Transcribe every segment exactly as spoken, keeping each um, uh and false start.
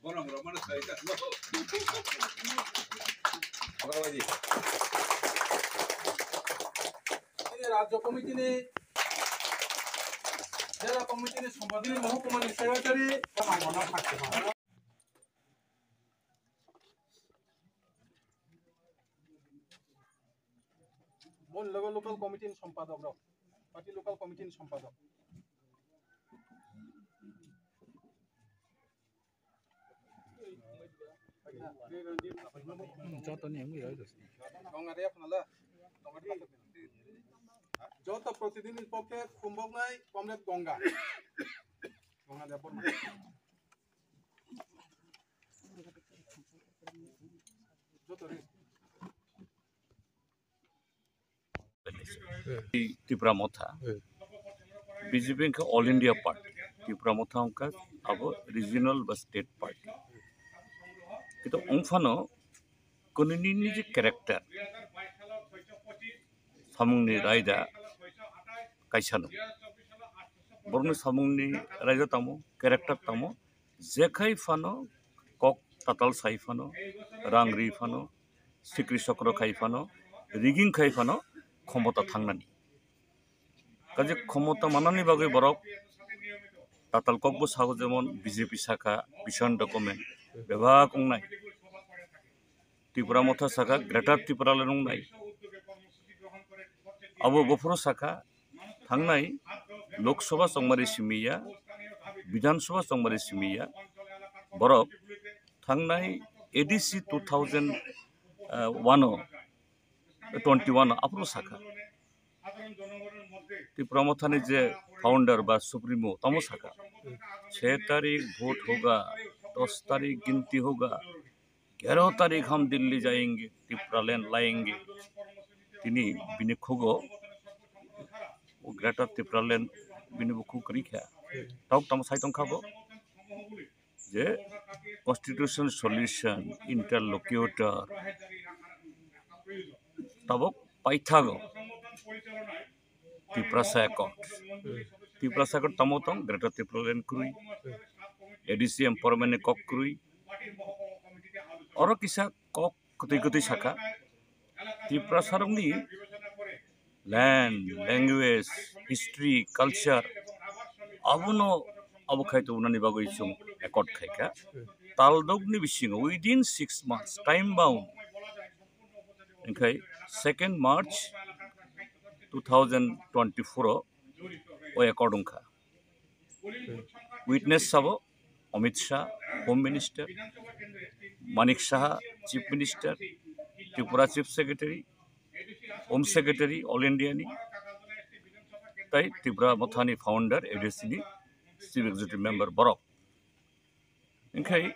Ini Rajya Committee ni, Jela Committee ni Sompadi ni Mohokuma ni Secretary. Mon logo local committee ni Sompadok rok, party local committee ni Sompadok. Joto ni wngwi roi rw se. Joto protinidhi ni pokhe khumboknai Comrade Ganga. Ganga Debbarma. Joto ri. Tipra Motha. B J P wngkha All India Party, Tipra Motha wngkha abo regional ba state party. Kintu wngphano kwnwi nini je character, samungni raida kaisano. Borokni samungni raida tamo, character tamo, jekhai phano kok tatal sai phano, rang ri phano, sikri sokro khai phano, rigging khai phano khomota thangnani. Kaje khomota manani bagwi borok tatal kokbo sago, jemon B J P sakha, vision document bebak wngnai. Tipra Motha sakha, Greater Tipraland wngnai. Abo buphuru sakha, thangnai Lok Sabha chongmari simiya, Bidhan Sabha chongmari simiya, borok thangnai A D C two thousand one o, twenty one o aphuru sakha. Tipra Mothani je founder ba supremo tamo sakha, "Chhe tarik vote hoga, dos tarik ginti hoga, gyaro tarik hum Delhi jayenge, Tipraland layenge." Tini bini khugo o Greater Tipraland bini bukhuk rikha. Tok tamo sai tongkha bo je constitutional solution, interlocutor, tabok paithago Tiprasa Accord. Tiprasa Accord tamo tong, Greater Tipraland kwrwi, A D C empowerment ni kok kwrwi. Oro kisa kok kwtwi kwtwi sakha, Tiprasarokni land, language, history, culture, abono abo khai tubunani bagwi chwng accord khaikha. Taldokni bisingo within six months, time bound, wngkhai second March two thousand twenty-four o o accord wngkha. Witness sabo Amit Shah, Home Minister, Manik Saha, Chief Minister, Tripura Chief Secretary, Home Secretary, All India ni, tai Tipra Mothani founder, A D C ni Chief Executive Member borok. Wngkhai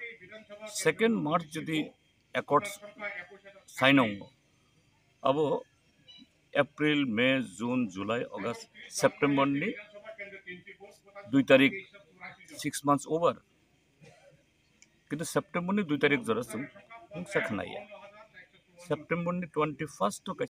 second March jodi accord sign wngo, abo April, May, June, July, August, September ni dui tarik, six months over. Kintu September ni dui tarik jora chwng mungsa khnaya. September ni twenty first o